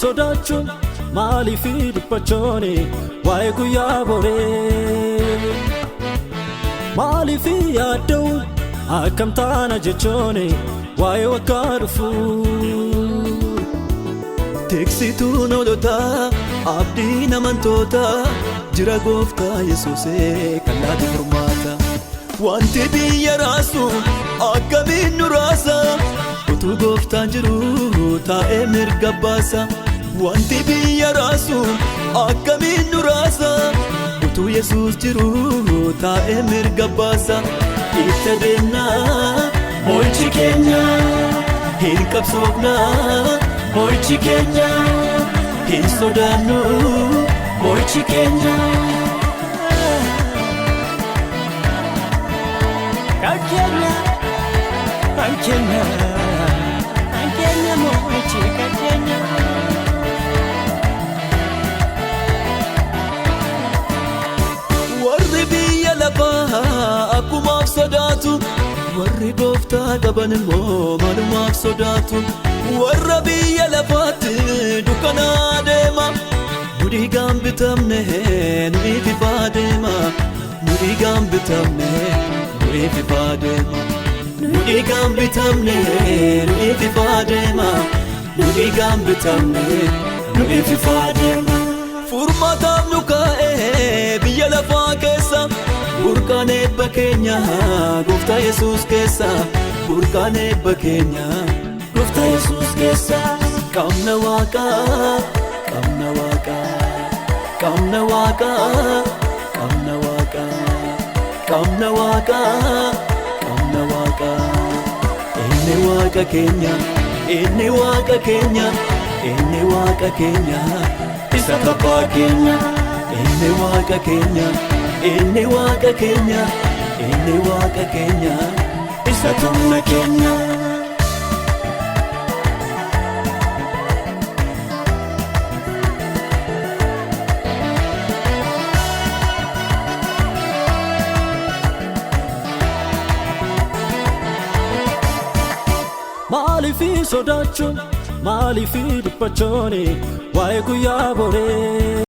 Sodaachuun, maaliif dhiphachuun waa'ee guyyaa boree? Maaliif yaadda'u, akkam taana jechuun waa'ee waggaa dhufu? Tiksituun hoolotaa, abdiin amantootaa, jira gooftaa Yesuusee kan laatu furmaata. Wanti biyya raasu akkamiin nu raasa? Utuu gooftaan jiru taa'ee mirga baasa. Wanti biyya raasu akkamiin nu raasa? Utuu Yesuus jiru taa'ee mirga baasa. Itti adeemnaa, mo'ichi keenya, hin qabsoofnaa, mo'ichi keenya, hin sodaannu, mo'ichi keenya. Kan keenya, kan keenya, kan keenya, mo'ichi kan keenya. Warri biyya lafaa akkumaaf sodaatu, warri gooftaa qaban immoo malumaaf sodaatu? Warra biyya lafaatti dukkanaa deema, nu dhiigaan bitamne, nu ififaa deema. Nu dhiigaan bitamne, nu ififaa deema. Nu dhiigaan bitamne, nu ififaa deema. Nu dhiigaan bitamne, nu ififaa deema. Furmaataaf nu kaa'ee biyya lafaa keessa, burqaan eebba keenya gooftaa Yesuus keessa. Burqaan eebba keenya gooftaa Yesuus keessa. Qabna waaqaa, qabna waaqaa, qabna waaqaa, qabna waaqaa, qabna waaqaa, qabna waaqaa. Inni waaqa keenya, inni waaqa keenya, inni waaqa keenya, isa abbaa keenya. Inni waaqa keenya, inni waaqa keenya, inni waaqa keenya, isa tumna keenya. Maaliif sodaachuun, maaliif dhiphachuun waa'ee guyyaa boree?